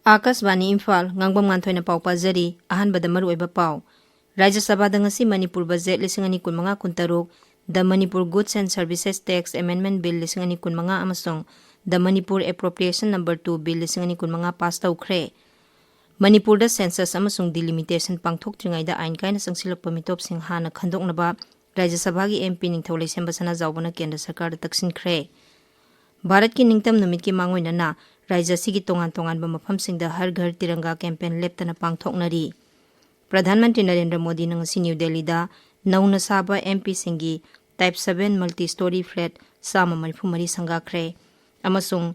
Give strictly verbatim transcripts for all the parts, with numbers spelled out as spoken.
ꯑꯥꯀꯥꯁꯕꯥꯅꯤ ꯏꯝꯐꯥꯜ, ꯉꯥꯡꯕꯝ ꯉꯥꯟꯊꯣꯏꯅ ꯄꯥꯎ ꯄꯥꯖꯔꯤ꯫ ꯑꯍꯥꯟꯕꯗ ꯃꯔꯨꯑꯣꯏꯕ ꯄꯥꯎ꯫ ꯔꯥꯖ꯭ꯌ ꯁꯚꯥꯗ ꯉꯁꯤ ꯃꯅꯤꯄꯨꯔ ꯕꯖꯦꯠ ꯂꯤꯁꯤꯡ ꯑꯅꯤ ꯀꯨꯟꯃꯉꯥ ꯀꯨꯟꯇꯔꯨꯛ, The Manipur Goods and Services Tax Amendment Bill ꯂꯤꯁꯤꯡ ꯑꯅꯤ ꯀꯨꯟꯃꯉꯥ ꯑꯃꯁꯨꯡ The Manipur Appropriation Number two Bill ꯂꯤꯁꯤꯡ ꯑꯅꯤ ꯀꯨꯟꯃꯉꯥ ꯄꯥꯁ ꯇꯧꯈ꯭ꯔꯦ꯫ ꯃꯅꯤꯄꯨꯔꯗ census ꯑꯃꯁꯨꯡ delimitation ꯄꯥꯡꯊꯣꯛꯇ꯭ꯔꯤꯉꯩꯗ ꯑꯥꯏꯟ ꯀꯥꯏꯅ ꯆꯪꯁꯤꯜꯂꯛꯄ ꯃꯤꯇꯣꯞꯁꯤꯡ ꯍꯥꯟꯅ ꯈꯟꯗꯣꯛꯅꯕ ꯔꯥꯖ꯭ꯌ ꯁꯚꯥꯒꯤ MP ꯅꯤꯡꯊꯧ ꯂꯩꯁꯦꯝꯕ ꯁꯅꯥꯖꯥꯎꯕꯅ ꯀꯦꯟꯗ꯭ꯔ ꯁꯔꯀꯥꯔꯗ ꯇꯛꯁꯤꯟꯈ꯭ꯔꯦ꯫ ꯚꯥꯔꯠꯀꯤ ꯅꯤꯡꯇꯝ ꯅꯨꯃꯤꯠꯀꯤ ꯃꯥꯡꯑꯣꯏꯅꯅ ꯔꯥꯖ꯭ꯌ ꯑꯁꯤꯒꯤ ꯇꯣꯉꯥꯟ ꯇꯣꯉꯥꯟꯕ ꯃꯐꯝꯁꯤꯡꯗ ꯍꯔ ꯘꯔ ꯇꯤꯔꯪꯒꯥ campaign ꯂꯦꯞꯇꯅ ꯄꯥꯡꯊꯣꯛꯅꯔꯤ꯫ ꯄ꯭ꯔꯙꯥꯟ ꯃꯟꯇ꯭ꯔꯤ ꯅꯔꯦꯟꯗ꯭ꯔ ꯃꯣꯗꯤꯅ ꯉꯁꯤ ꯅ꯭ꯌꯨ ꯗꯦꯜꯂꯤꯗ ꯅꯧꯅ ꯁꯥꯕ MPꯁꯤꯡꯒꯤ Type seven multi story flat ꯆꯥꯝꯃ ꯃꯔꯤꯐꯨ ꯃꯔꯤ ꯁꯪꯒꯥꯈ꯭ꯔꯦ꯫ ꯑꯃꯁꯨꯡ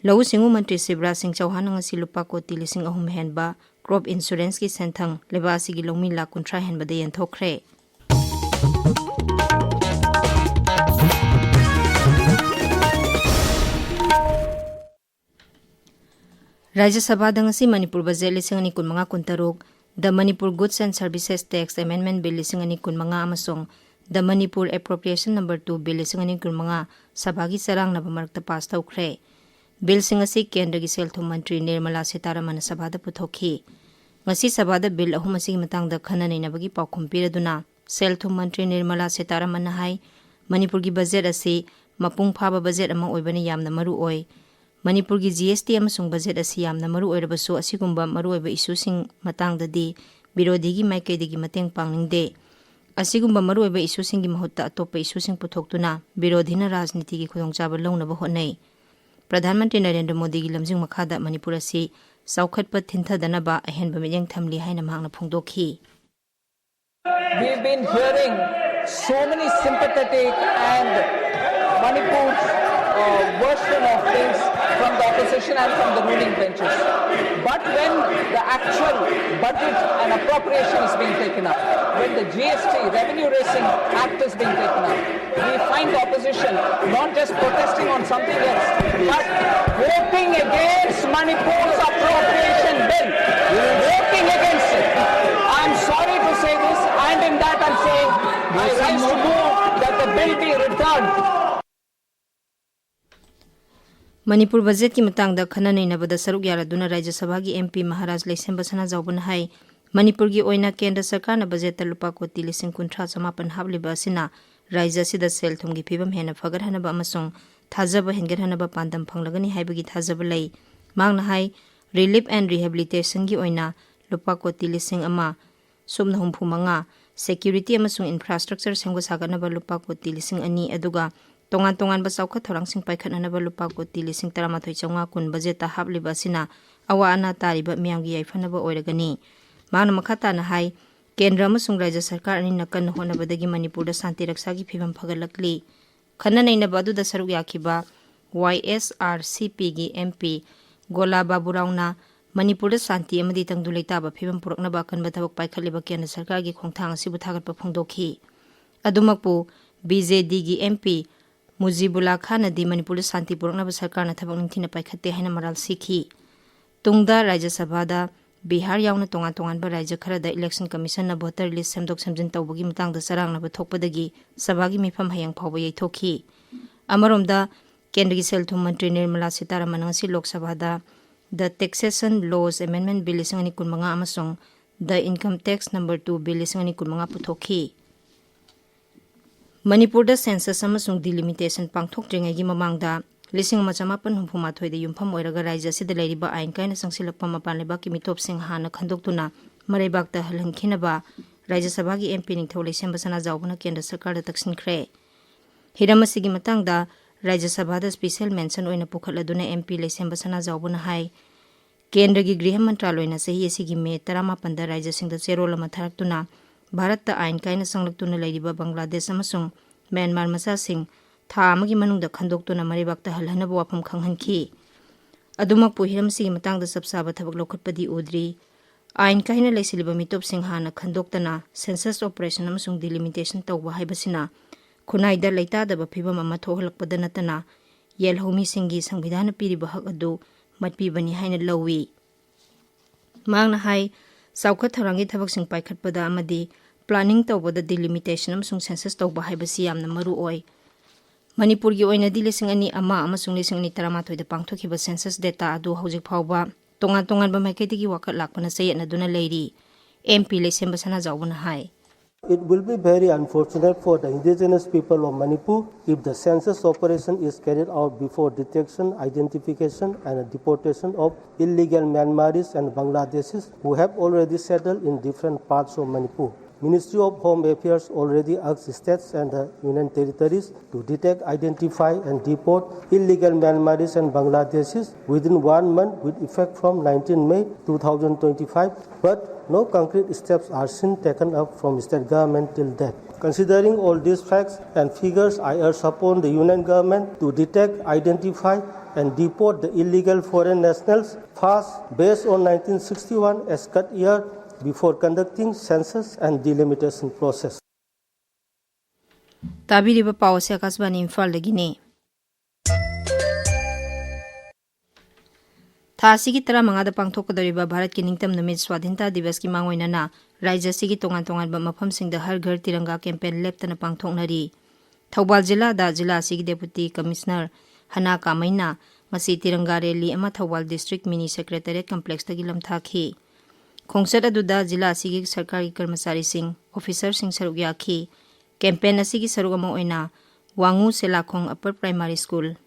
ꯂꯧꯎ ꯁꯤꯡꯎ ꯃꯟꯇ꯭ꯔꯤ ꯁꯤꯕꯔꯥꯖ ꯁꯤꯡ ꯆꯧꯍꯥꯟꯅ ꯉꯁꯤ ꯂꯨꯄꯥ ꯀꯣꯇꯤ ꯂꯤꯁꯤꯡ ꯑꯍꯨꯝ ꯍꯦꯟꯕ crop insuranceꯀꯤ ꯁꯦꯟꯊꯪ ꯂꯩꯕꯥꯛ ꯑꯁꯤꯒꯤ ꯂꯧꯃꯤ ꯂꯥꯈ ꯀꯨꯟꯊ꯭ꯔꯥ ꯍꯦꯟꯕꯗ ꯌꯦꯟꯊꯣꯛꯈ꯭ꯔꯦ꯫ ꯔꯥꯖ꯭ꯌ ꯁꯚꯥꯗ ꯉꯁꯤ ꯃꯅꯤꯄꯨꯔ ꯕꯖꯦꯠ ꯂꯤꯁꯤꯡ ꯑꯅꯤ ꯀꯨꯟꯃꯉꯥ ꯀꯨꯟꯇꯔꯨꯛ, The Manipur Goods and Services Tax Amendment Bill ꯂꯤꯁꯤꯡ ꯑꯅꯤ ꯀꯨꯟꯃꯉꯥ ꯑꯃꯁꯨꯡ The Manipur Appropriation Number two Bill ꯂꯤꯁꯤꯡ ꯑꯅꯤ ꯀꯨꯟꯃꯉꯥ ꯁꯚꯥꯒꯤ ꯆꯔꯥꯡꯅꯕ ꯃꯔꯛꯇ ꯄꯥꯁ ꯇꯧꯈ꯭ꯔꯦ꯫ ꯕꯤꯜꯁꯤꯡ ꯑꯁꯤ ꯀꯦꯟꯗ꯭ꯔꯒꯤ ꯁꯦꯜ ꯊꯨꯝ ꯃꯟꯇ꯭ꯔꯤ ꯅꯤꯔꯃꯂꯥ ꯁꯤꯇꯥꯔꯥꯃꯟꯅ ꯁꯚꯥꯗ ꯄꯨꯊꯣꯛꯈꯤ꯫ ꯉꯁꯤ ꯁꯚꯥꯗ ꯕꯤꯜ ꯑꯍꯨꯝ ꯑꯁꯤꯒꯤ ꯃꯇꯥꯡꯗ ꯈꯟꯅ ꯅꯩꯅꯕꯒꯤ ꯄꯥꯎꯈꯨꯝ ꯄꯤꯔꯗꯨꯅ ꯁꯦꯜ ꯊꯨꯝ ꯃꯟꯇ꯭ꯔꯤ ꯅꯤꯔꯃꯂꯥ ꯁꯤꯇꯥꯔꯥꯃꯟꯅ ꯍꯥꯏ, ꯃꯅꯤꯄꯨꯔꯒꯤ ꯕꯖꯦꯠ ꯑꯁꯤ ꯃꯄꯨꯡ ꯐꯥꯕ ꯕꯖꯦꯠ ꯑꯃ ꯑꯣꯏꯕꯅ ꯌꯥꯝꯅ ꯃꯔꯨ ꯑꯣꯏ꯫ ꯃꯅꯤꯄꯨꯔꯒꯤ GST ꯑꯃꯁꯨꯡ ꯕꯖꯦꯠ ꯑꯁꯤ ꯌꯥꯝꯅ ꯃꯔꯨ ꯑꯣꯏꯔꯕꯁꯨ, ꯑꯁꯤꯒꯨꯝꯕ ꯃꯔꯨꯑꯣꯏꯕ ꯏꯁꯨꯁꯤꯡ ꯃꯇꯥꯡꯗꯗꯤ ꯕꯤꯔꯣꯙꯤꯒꯤ ꯃꯥꯏꯀꯩꯗꯒꯤ ꯃꯇꯦꯡ ꯄꯥꯡꯅꯤꯡꯗꯦ꯫ ꯑꯁꯤꯒꯨꯝꯕ ꯃꯔꯨꯑꯣꯏꯕ ꯏꯁꯨꯁꯤꯡꯒꯤ ꯃꯍꯨꯠꯇ ꯑꯇꯣꯞꯄ ꯏꯁꯨꯁꯤꯡ ꯄꯨꯊꯣꯛꯇꯨꯅ ꯕꯤꯔꯣꯙꯤꯅ ꯔꯥꯖꯅꯤꯇꯤꯒꯤ ꯈꯨꯗꯣꯡꯆꯥꯕ ꯂꯧꯅꯕ ꯍꯣꯠꯅꯩ꯫ ꯄ꯭ꯔꯙꯥꯟ ꯃꯟꯇ꯭ꯔꯤ ꯅꯔꯦꯟꯗ꯭ꯔ ꯃꯣꯗꯤꯒꯤ ꯂꯝꯖꯤꯡ ꯃꯈꯥꯗ ꯃꯅꯤꯄꯨꯔ ꯑꯁꯤ ꯆꯥꯎꯈꯠꯄ ꯊꯤꯟꯊꯗꯅꯕ ꯑꯍꯦꯟꯕ ꯃꯤꯠꯌꯦꯡ ꯊꯝꯂꯤ ꯍꯥꯏꯅ ꯃꯍꯥꯛꯅ ꯐꯣꯡꯗꯣꯛꯈꯤ꯫ We've been hearing so many sympathetic and Manipur's uh, version of things from the opposition and from the ruling benches. But when the actual budget and appropriation is being taken up, when the GST revenue raising act is being taken up, we find the opposition not just protesting on something else, but voting against Manipur's appropriation bill. Voting against it. I'm sorry to say this, and in that I'm saying, I rise to move that the bill be returned. Manipur ꯕꯖꯦꯠꯀꯤ ꯃꯇꯥꯡꯗ ꯈꯟꯅ ꯅꯩꯅꯕꯗ ꯁꯔꯨꯛ ꯌꯥꯔꯗꯨꯅ ꯔꯥꯖ꯭ꯌ ꯁꯚꯥꯒꯤ MP Maharaj ꯂꯩꯁꯦꯝꯕ ꯁꯅꯥꯖꯥꯎꯕꯅ ꯍꯥꯏ, ꯃꯅꯤꯄꯨꯔꯒꯤ ꯑꯣꯏꯅ ꯀꯦꯟꯗ꯭ꯔ ꯁꯔꯀꯥꯔꯅ ꯕꯖꯦꯠꯇ ꯂꯨꯄꯥ ꯀꯣꯇꯤ ꯂꯤꯁꯤꯡ ꯀꯨꯟꯊ꯭ꯔꯥ ꯆꯃꯥꯄꯟ ꯍꯥꯞꯂꯤꯕ ꯑꯁꯤꯅ ꯔꯥꯖ꯭ꯌ ꯑꯁꯤꯗ ꯁꯦꯜ ꯊꯨꯝꯒꯤ ꯐꯤꯕꯝ ꯍꯦꯟꯅ ꯐꯒꯠꯍꯟꯅꯕ ꯑꯃꯁꯨꯡ ꯊꯥꯖꯕ ꯍꯦꯟꯒꯠꯍꯟꯅꯕ ꯄꯥꯟꯗꯝ ꯐꯪꯂꯒꯅꯤ ꯍꯥꯏꯕꯒꯤ ꯊꯥꯖꯕ ꯂꯩ꯫ ꯃꯍꯥꯛꯅ ꯍꯥꯏ, Relief and Rehabilitationꯒꯤ ꯑꯣꯏꯅ ꯂꯨꯄꯥ ꯀꯣꯇꯤ ꯂꯤꯁꯤꯡ ꯑꯃ ꯁꯨꯞꯅ ꯍꯨꯝꯐꯨ ꯃꯉꯥ, security ꯑꯃꯁꯨꯡ infrastructure ꯁꯦꯝꯒꯠ ꯁꯥꯒꯠꯅꯕ ꯂꯨꯄꯥ ꯀꯣꯇꯤ ꯂꯤꯁꯤꯡ ꯑꯅꯤ, ꯑꯗꯨꯒ ꯇꯣꯉꯥꯟ ꯇꯣꯉꯥꯟꯕ ꯆꯥꯎꯈꯠ ꯊꯧꯔꯥꯡꯁꯤꯡ ꯄꯥꯏꯈꯠꯅꯅꯕ ꯂꯨꯄꯥ ꯀꯣꯇꯤ ꯂꯤꯁꯤꯡ ꯇꯔꯥꯃꯥꯊꯣꯏ ꯆꯥꯝꯃꯉꯥ ꯀꯨꯟ ꯕꯖꯦꯠꯇ ꯍꯥꯞꯂꯤꯕ ꯑꯁꯤꯅ ꯑꯋꯥ ꯑꯅꯥ ꯇꯥꯔꯤꯕ ꯃꯤꯌꯥꯝꯒꯤ ꯌꯥꯏꯐꯅꯕ ꯑꯣꯏꯔꯒꯅꯤ꯫ ꯃꯍꯥꯛꯅ ꯃꯈꯥ ꯇꯥꯅ ꯍꯥꯏ, ꯀꯦꯟꯗ꯭ꯔ ꯑꯃꯁꯨꯡ ꯔꯥꯖ꯭ꯌ ꯁꯔꯀꯥꯔ ꯑꯅꯤꯅ ꯀꯟꯅ ꯍꯣꯠꯅꯕꯗꯒꯤ ꯃꯅꯤꯄꯨꯔꯗ ꯁꯥꯟꯇꯤ ꯔꯛꯁꯥꯒꯤ ꯐꯤꯕꯝ ꯐꯒꯠꯂꯛꯂꯤ꯫ ꯈꯟꯅ ꯅꯩꯅꯕ ꯑꯗꯨꯗ ꯁꯔꯨꯛ ꯌꯥꯈꯤꯕ YSRCPꯒꯤ MP ꯒꯣꯂꯥ ꯕꯥꯕꯨꯔꯥꯎꯅ ꯃꯅꯤꯄꯨꯔꯗ ꯁꯥꯟꯇꯤ ꯑꯃꯗꯤ ꯇꯪꯗꯨ ꯂꯩꯇꯥꯕ ꯐꯤꯕꯝ ꯄꯨꯔꯛꯅꯕ ꯑꯀꯟꯕ ꯊꯕꯛ ꯄꯥꯏꯈꯠꯂꯤꯕ ꯀꯦꯟꯗ꯭ꯔ ꯁꯔꯀꯥꯔꯒꯤ ꯈꯣꯡꯊꯥꯡ ꯑꯁꯤꯕꯨ ꯊꯥꯒꯠꯄ ꯐꯣꯡꯗꯣꯛꯈꯤ꯫ ꯑꯗꯨꯃꯛꯄꯨ BJDꯒꯤ MP ꯃꯨꯖꯤꯕꯨꯂꯥ ꯈꯥꯟꯅꯗꯤ ꯃꯅꯤꯄꯨꯔꯗ ꯁꯥꯟꯇꯤ ꯄꯨꯔꯛꯅꯕ ꯁꯔꯀꯥꯔꯅ ꯊꯕꯛ ꯅꯤꯡꯊꯤꯅ ꯄꯥꯏꯈꯠꯇꯦ ꯍꯥꯏꯅ ꯃꯔꯥꯜ ꯁꯤꯈꯤ꯫ ꯇꯨꯡꯗ ꯔꯥꯖ꯭ꯌ ꯁꯚꯥꯗ ꯕꯤꯍꯥꯔ ꯌꯥꯎꯅ ꯇꯣꯉꯥꯟ ꯇꯣꯉꯥꯟꯕ ꯔꯥꯖ꯭ꯌ ꯈꯔꯗ election commissionꯅ voter list ꯁꯦꯝꯗꯣꯛ ꯁꯦꯝꯖꯤꯟ ꯇꯧꯕꯒꯤ ꯃꯇꯥꯡꯗ ꯆꯔꯥꯡꯅꯕ ꯊꯣꯛꯄꯗꯒꯤ ꯁꯚꯥꯒꯤ ꯃꯤꯐꯝ ꯍꯌꯦꯡ ꯐꯥꯎꯕ ꯌꯩꯊꯣꯛꯈꯤ꯫ ꯑꯃꯔꯣꯝꯗ, ꯀꯦꯟꯗ꯭ꯔꯒꯤ ꯁꯦꯜ ꯊꯨꯝ ꯃꯟꯇ꯭ꯔꯤ ꯅꯤꯔꯃꯂꯥ ꯁꯤꯇꯥꯔꯥꯃꯟ ꯉꯁꯤ ꯂꯣꯛ ꯁꯚꯥꯗ The Taxation Laws Amendment Bill ꯂꯤꯁꯤꯡ ꯑꯅꯤ ꯀꯨꯟꯃꯉꯥ ꯑꯃꯁꯨꯡ The Income Tax Number Two Bill ꯂꯤꯁꯤꯡ ꯑꯅꯤ ꯀꯨꯟꯃꯉꯥ ꯄꯨꯊꯣꯛꯈꯤ꯫ ꯃꯅꯤꯄꯨꯔꯗ census ꯑꯃꯁꯨꯡ delimitation ꯄꯥꯡꯊꯣꯛꯇ꯭ꯔꯤꯉꯩꯒꯤ ꯃꯃꯥꯡꯗ ꯂꯤꯁꯤꯡ ꯑꯃ ꯆꯃꯥꯄꯟ ꯍꯨꯝꯐꯨ ꯃꯥꯊꯣꯏꯗ ꯌꯨꯝꯐꯝ ꯑꯣꯏꯔꯒ ꯔꯥꯖ꯭ꯌ ꯑꯁꯤꯗ ꯂꯩꯔꯤꯕ ꯑꯥꯏꯟ ꯀꯥꯏꯅ ꯆꯪꯁꯤꯜꯂꯛꯄ ꯃꯄꯥꯟ ꯂꯩꯕꯥꯛꯀꯤ ꯃꯤꯇꯣꯞꯁꯤꯡ ꯍꯥꯟꯅ ꯈꯟꯗꯣꯛꯇꯨꯅ ꯃꯔꯩꯕꯥꯛꯇ ꯍꯜꯍꯟꯈꯤꯅꯕ ꯔꯥꯖ꯭ꯌ ꯁꯚꯥꯒꯤ MP ꯅꯤꯡꯊꯧ ꯂꯩꯁꯦꯝꯕ ꯁꯅꯥꯖꯥꯎꯕꯅ ꯀꯦꯟꯗ꯭ꯔ ꯁꯔꯀꯥꯔꯗ ꯇꯛꯁꯤꯟꯈ꯭ꯔꯦ꯫ ꯍꯤꯔꯝ ꯑꯁꯤꯒꯤ ꯃꯇꯥꯡꯗ ꯔꯥꯖ꯭ꯌ ꯁꯚꯥꯗ special mention ꯑꯣꯏꯅ ꯄꯨꯈꯠꯂꯗꯨꯅ MP ꯂꯩꯁꯦꯝꯕ ꯁꯅꯥꯖꯥꯎꯕꯅ ꯍꯥꯏ, ꯀꯦꯟꯗ꯭ꯔꯒꯤ ꯒ꯭ꯔꯤꯍ ꯃꯟꯇ꯭ꯔꯥꯂꯣꯏꯅ ꯆꯍꯤ ꯑꯁꯤꯒꯤ ꯃꯦ ꯇꯔꯥꯃꯥꯄꯟꯗ ꯔꯥꯖ꯭ꯌꯁꯤꯡꯗ ꯆꯦꯔꯣꯜ ꯑꯃ ꯊꯥꯔꯛꯇꯨꯅ ꯚꯥꯔꯠꯇ ꯑꯥꯏꯟ ꯀꯥꯏꯅ ꯆꯪꯂꯛꯇꯨꯅ ꯂꯩꯔꯤꯕ ꯕꯪꯒ꯭ꯂꯥꯗꯦꯁ ꯑꯃꯁꯨꯡ ꯃ꯭ꯌꯥꯟꯃꯥꯔ ꯃꯆꯥꯁꯤꯡ ꯊꯥ ꯑꯃꯒꯤ ꯃꯅꯨꯡꯗ ꯈꯟꯗꯣꯛꯇꯨꯅ ꯃꯔꯩꯕꯥꯛꯇ ꯍꯜꯍꯟꯅꯕ ꯋꯥꯐꯝ ꯈꯪꯍꯟꯈꯤ꯫ ꯑꯗꯨꯃꯛꯄꯨ ꯍꯤꯔꯝ ꯑꯁꯤꯒꯤ ꯃꯇꯥꯡꯗ ꯆꯞ ꯆꯥꯕ ꯊꯕꯛ ꯂꯧꯈꯠꯄꯗꯤ ꯎꯗ꯭ꯔꯤ꯫ ꯑꯥꯏꯟ ꯀꯥꯏꯅ ꯂꯩꯁꯤꯜꯂꯤꯕ ꯃꯤꯇꯣꯞꯁꯤꯡ ꯍꯥꯟꯅ ꯈꯟꯗꯣꯛꯇꯅ census operation ꯑꯃꯁꯨꯡ delimitation ꯇꯧꯕ ꯍꯥꯏꯕꯁꯤꯅ ꯈꯨꯟꯅꯥꯏꯗ ꯂꯩꯇꯥꯗꯕ ꯐꯤꯕꯝ ꯑꯃ ꯊꯣꯛꯍꯜꯂꯛꯄꯗ ꯅꯠꯇꯅ ꯌꯦꯜꯍꯧꯃꯤꯁꯤꯡꯒꯤ ꯁꯪꯕꯤꯙꯥꯟꯅ ꯄꯤꯔꯤꯕ ꯍꯛ ꯑꯗꯨ ꯃꯠꯄꯤꯕꯅꯤ ꯍꯥꯏꯅ ꯂꯧꯏ꯫ ꯃꯍꯥꯛꯅ ꯍꯥꯏ, ꯆꯥꯎꯈꯠ ꯊꯧꯔꯥꯡꯒꯤ ꯊꯕꯛꯁꯤꯡ ꯄꯥꯏꯈꯠꯄꯗ ꯑꯃꯗꯤ planning ꯇꯧꯕꯗ delimitation ꯑꯃꯁꯨꯡ census ꯇꯧꯕ ꯍꯥꯏꯕꯁꯤ ꯌꯥꯝꯅ ꯃꯔꯨ ꯑꯣꯏ꯫ ꯃꯅꯤꯄꯨꯔꯒꯤ ꯑꯣꯏꯅꯗꯤ ꯂꯤꯁꯤꯡ ꯑꯅꯤ ꯑꯃ ꯑꯃꯁꯨꯡ ꯂꯤꯁꯤꯡ ꯑꯅꯤ ꯇꯔꯥꯃꯥꯊꯣꯏꯗ ꯄꯥꯡꯊꯣꯛꯈꯤꯕ census data ꯑꯗꯨ ꯍꯧꯖꯤꯛ ꯐꯥꯎꯕ ꯇꯣꯉꯥꯟ ꯇꯣꯉꯥꯟꯕ ꯃꯥꯏꯀꯩꯗꯒꯤ ꯋꯥꯀꯠ ꯂꯥꯛꯄꯅ ꯆꯌꯦꯠꯅꯗꯨꯅ ꯂꯩꯔꯤ꯫ MP ꯂꯩꯁꯦꯝꯕ ꯁꯅꯥꯖꯥꯎꯕꯅ high. It will be very unfortunate for the indigenous people of Manipur if the census operation is carried out before detection, identification and deportation of illegal Myanmaris and Bangladeshis who have already settled in different parts of Manipur. Ministry of Home Affairs already asked states and the Union Territories to detect, identify and deport illegal Myanmaris and Bangladeshis within one month with effect from nineteenth May two thousand twenty-five, but no concrete steps are seen taken up from state government till date. Considering all these facts and figures, I urge upon the Union government to detect, identify and deport the illegal foreign nationals fast based on nineteen sixty-one as cut year before conducting census and delimitation process. ꯇꯥꯕꯤꯔꯤꯕ ꯄꯥꯎ ꯑꯁꯤ ꯑꯀꯥꯁꯕꯥꯅꯤ ꯏꯝꯐꯥꯜꯗꯒꯤꯅꯤ꯫ ꯊꯥ ꯑꯁꯤꯒꯤ ꯇꯔꯥꯃꯉꯥꯗ ꯄꯥꯡꯊꯣꯛꯀꯗꯧꯔꯤꯕ ꯚꯥꯔꯠꯀꯤ ꯅꯤꯡꯇꯝ ꯅꯨꯃꯤꯠ ꯁ꯭ꯋꯥꯙꯤꯟꯇꯥ ꯗꯤꯕꯁꯀꯤ ꯃꯥꯡꯑꯣꯏꯅꯅ ꯔꯥꯖ꯭ꯌ ꯑꯁꯤꯒꯤ ꯇꯣꯉꯥꯟ ꯇꯣꯉꯥꯟꯕ ꯃꯐꯝꯁꯤꯡꯗ ꯍꯔ ꯘꯔ ꯇꯤꯔꯪꯒꯥ ꯀꯦꯝꯄꯦꯟ ꯂꯦꯞꯇꯅ ꯄꯥꯡꯊꯣꯛꯅꯔꯤ꯫ ꯊꯧꯕꯥꯜ ꯖꯤꯂꯥꯗ ꯖꯤꯂꯥ ꯑꯁꯤꯒꯤ ꯗꯦꯄꯨꯇꯤ ꯀꯃꯤꯁꯅꯔ ꯍꯅꯥ ꯀꯥꯃꯩꯅ ꯉꯁꯤ ꯇꯤꯔꯪꯒꯥ ꯔꯦꯂꯤ ꯑꯃ ꯊꯧꯕꯥꯜ ꯗꯤꯁꯇ꯭ꯔꯤꯛ ꯃꯤꯅꯤ ꯁꯦꯀ꯭ꯔꯦꯇꯔꯤꯌꯦꯠ ꯀꯝꯄ꯭ꯂꯦꯛꯁꯇꯒꯤ ꯂꯝꯊꯥꯈꯤ꯫ ꯈꯣꯡꯆꯠ ꯑꯗꯨꯗ ꯖꯤꯂꯥ ꯑꯁꯤꯒꯤ ꯁꯔꯀꯥꯔꯒꯤ ꯀꯔꯃꯆꯥꯔꯤꯁꯤꯡ, ꯑꯣꯐꯤꯁꯔꯁꯤꯡ ꯁꯔꯨꯛ ꯌꯥꯈꯤ꯫ ꯀꯦꯝꯄꯦꯟ ꯑꯁꯤꯒꯤ ꯁꯔꯨꯛ ꯑꯃ ꯑꯣꯏꯅ ꯋꯥꯉꯨ ꯁꯦꯂꯥꯈꯣꯡ upper primary school,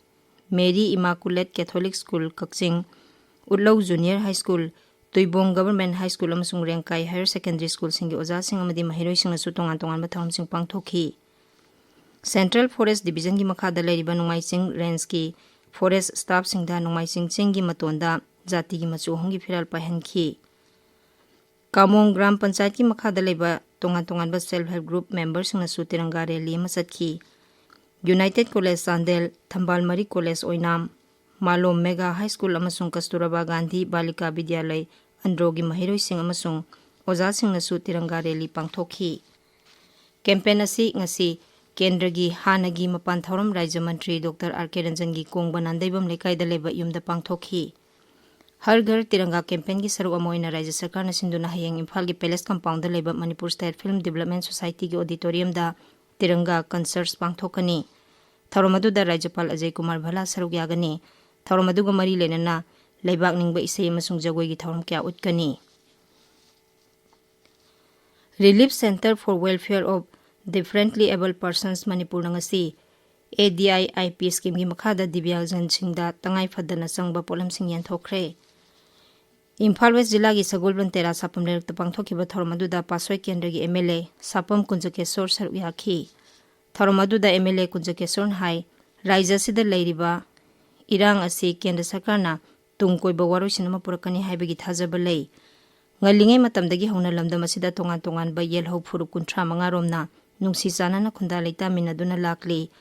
Mary immaculate Catholic school ꯀꯛꯆꯤꯡ, Utlou junior high school, Tuibong government high school ꯑꯃꯁꯨꯡ ꯔꯦꯡꯀꯥꯏ ꯍꯥꯌꯔ ꯁꯦꯀꯦꯟꯗꯔꯤ ꯁ꯭ꯀꯨꯜꯁꯤꯡꯒꯤ ꯑꯣꯖꯥꯁꯤꯡ ꯑꯃꯗꯤ ꯃꯍꯩꯔꯣꯏꯁꯤꯡꯅꯁꯨ ꯇꯣꯉꯥꯟ ꯇꯣꯉꯥꯟꯕ ꯊꯧꯔꯝꯁꯤꯡ ꯄꯥꯡꯊꯣꯛꯈꯤ꯫ ꯁꯦꯟꯇ꯭ꯔꯦꯜ ꯐꯣꯔꯦꯁ ꯗꯤꯕꯤꯖꯟꯒꯤ ꯃꯈꯥꯗ ꯂꯩꯔꯤꯕ ꯅꯣꯡꯃꯥꯏꯆꯤꯡ ꯔꯦꯟꯖꯀꯤ ꯐꯣꯔꯦꯁ ꯁ꯭ꯇꯥꯐꯁꯤꯡꯗ ꯅꯣꯡꯃꯥꯏꯆꯤꯡ ꯆꯤꯡꯒꯤ ꯃꯇꯣꯟꯗ ꯖꯥꯇꯤꯒꯤ ꯃꯆꯨ ꯑꯍꯨꯝꯒꯤ ꯐꯤꯔꯥꯜ ꯄꯥꯏꯍꯟꯈꯤ꯫ ꯀꯥꯃꯣꯡ ꯒ꯭ꯔꯥꯝ ꯄꯟꯆꯥꯌꯠꯀꯤ ꯃꯈꯥꯗ ꯂꯩꯕ ꯇꯣꯉꯥꯟ ꯇꯣꯉꯥꯟꯕ ꯁꯦꯜꯐ ꯍꯦꯜꯞ ꯒ꯭ꯔꯨꯞ ꯃꯦꯝꯕꯔꯁꯤꯡꯅꯁꯨ ꯇꯤꯔꯪꯒꯥ ꯔꯦꯂꯤ ꯑꯃ ꯆꯠꯈꯤ꯫ ꯌꯨꯅꯥꯏꯇꯦꯗ ꯀꯣꯂꯦꯖ ꯆꯥꯟꯗꯦꯜ, ꯊꯝꯕꯥꯜ ꯃꯔꯤ ꯀꯣꯂꯦꯖ ꯑꯣꯏꯅꯥꯝ, ꯃꯥꯂꯣꯝ ꯃꯦꯒꯥ ꯍꯥꯏ ꯁ꯭ꯀꯨꯜ ꯑꯃꯁꯨꯡ ꯀꯁꯇꯨꯔꯕꯥ ꯒꯥꯟꯙꯤ ꯕꯥꯂꯤꯀꯥ ꯕꯤꯗ꯭ꯌꯥꯂꯩ ꯑꯟꯗ꯭ꯔꯣꯒꯤ ꯃꯍꯩꯔꯣꯏꯁꯤꯡ ꯑꯃꯁꯨꯡ ꯑꯣꯖꯥꯁꯤꯡꯅꯁꯨ ꯇꯤꯔꯪꯒꯥ ꯔꯦꯂꯤ ꯄꯥꯡꯊꯣꯛꯈꯤ꯫ ꯀꯦꯝꯄꯦꯟ ꯑꯁꯤ ꯉꯁꯤ ꯀꯦꯟꯗ꯭ꯔꯒꯤ ꯍꯥꯟꯅꯒꯤ ꯃꯄꯥꯟ ꯊꯧꯔꯝ ꯔꯥꯖ꯭ꯌ ꯃꯟꯇ꯭ꯔꯤ ꯗꯣꯛꯇꯔ ꯑꯥꯔ ꯀꯦ ꯔꯟꯖꯟꯒꯤ ꯀꯣꯡꯕ ꯅꯥꯟꯗꯩꯕꯝ ꯂꯩꯀꯥꯏꯗ ꯂꯩꯕ ꯌꯨꯝꯗ ꯄꯥꯡꯊꯣꯛꯈꯤ꯫ ꯍꯔ ꯘꯔ ꯇꯤꯔꯪꯒꯥ ꯀꯦꯝꯄꯦꯟꯒꯤ ꯁꯔꯨꯛ ꯑꯃ ꯑꯣꯏꯅ ꯔꯥꯖ꯭ꯌ ꯁꯔꯀꯥꯔꯅ ꯁꯤꯟꯗꯨꯅ ꯍꯌꯦꯡ ꯏꯝꯐꯥꯜꯒꯤ ꯄꯦꯂꯦꯁ ꯀꯝꯄꯥꯎꯟꯗ ꯂꯩꯕ ꯃꯅꯤꯄꯨꯔ ꯁ꯭ꯇꯦꯠ ꯐꯤꯜꯝ ꯗꯤꯕꯂꯞꯃꯦꯟ ꯁꯣꯁꯥꯏꯇꯤꯒꯤ ꯑꯣꯗꯤꯇꯣꯔꯤꯌꯝꯗ ꯇꯤꯔꯪꯒꯥ ꯀꯟꯁꯔꯠꯁ ꯄꯥꯡꯊꯣꯛꯀꯅꯤ꯫ ꯊꯧꯔꯝ ꯑꯗꯨꯗ ꯔꯥꯖ꯭ꯌꯄꯥꯜ ꯑꯖꯌ ꯀꯨꯃꯥꯔ ꯚꯜꯂꯥ ꯁꯔꯨꯛ ꯌꯥꯒꯅꯤ꯫ ꯊꯧꯔꯝ ꯑꯗꯨꯒ ꯃꯔꯤ ꯂꯩꯅꯅ ꯂꯩꯕꯥꯛ ꯅꯤꯡꯕ ꯏꯁꯩ ꯑꯃꯁꯨꯡ ꯖꯒꯣꯏꯒꯤ ꯊꯧꯔꯝ ꯀꯌꯥ ꯎꯠꯀꯅꯤ꯫ Relief Centre for Welfare of Differently Abled Persons ꯃꯅꯤꯄꯨꯔꯅ ꯉꯁꯤ ꯑꯦ ꯗꯤ ꯑꯥꯏ ꯑꯥꯏ ꯄꯤ ꯁ꯭ꯀꯤꯝꯒꯤ ꯃꯈꯥꯗ ꯗꯤꯕ꯭ꯌꯥꯡꯖꯟꯁꯤꯡꯗ ꯇꯉꯥꯏ ꯐꯗꯅ ꯆꯪꯕ ꯄꯣꯠꯂꯝꯁꯤꯡ ꯌꯦꯟꯊꯣꯛꯈ꯭ꯔꯦ꯫ ꯏꯝꯐꯥꯜ ꯋꯦꯁ ꯖꯤꯂꯥꯒꯤ ꯁꯒꯣꯜꯕꯟ ꯇꯦꯔꯥ ꯁꯥꯄꯝ ꯂꯩꯔꯛꯇ ꯄꯥꯡꯊꯣꯛꯈꯤꯕ ꯊꯧꯔꯝ ꯑꯗꯨꯗ ꯄꯥꯠꯁꯣꯏ ꯀꯦꯟꯗ꯭ꯔꯒꯤ ꯑꯦꯝ ꯑꯦꯜ ꯑꯦ ꯁꯥꯄꯝ ꯀꯨꯟꯖꯀꯦꯁꯣꯔ ꯁꯔꯨꯛ ꯌꯥꯈꯤ꯫ ꯊꯧꯔꯝ ꯑꯗꯨꯗ ꯑꯦꯝ ꯑꯦꯜ ꯑꯦ ꯀꯨꯟꯖꯀꯦꯁꯣꯔꯅ ꯍꯥꯏ, ꯔꯥꯖ꯭ꯌ ꯑꯁꯤꯗ ꯂꯩꯔꯤꯕ ꯏꯔꯥꯡ ꯑꯁꯤ ꯀꯦꯟꯗ꯭ꯔ ꯁꯔꯀꯥꯔꯅ ꯇꯨꯡ ꯀꯣꯏꯕ ꯋꯥꯔꯣꯏꯁꯤꯟ ꯑꯃ ꯄꯨꯔꯛꯀꯅꯤ ꯍꯥꯏꯕꯒꯤ ꯊꯥꯖꯕ ꯂꯩ꯫ ꯉꯜꯂꯤꯉꯩ ꯃꯇꯝꯗꯒꯤ ꯍꯧꯅ ꯂꯝꯗꯝ ꯑꯁꯤꯗ ꯇꯣꯉꯥꯟ ꯇꯣꯉꯥꯟꯕ ꯌꯦꯜꯍꯧ ꯐꯨꯔꯨꯞ ꯀꯨꯟꯊ꯭ꯔꯥ ꯃꯉꯥ ꯔꯣꯝꯅ ꯅꯨꯡꯁꯤ ꯆꯥꯟꯅꯅ ꯈꯨꯟꯗꯥ ꯂꯩꯇꯥꯃꯤꯟꯅꯗꯨꯅ ꯂꯥꯛꯂꯤ꯫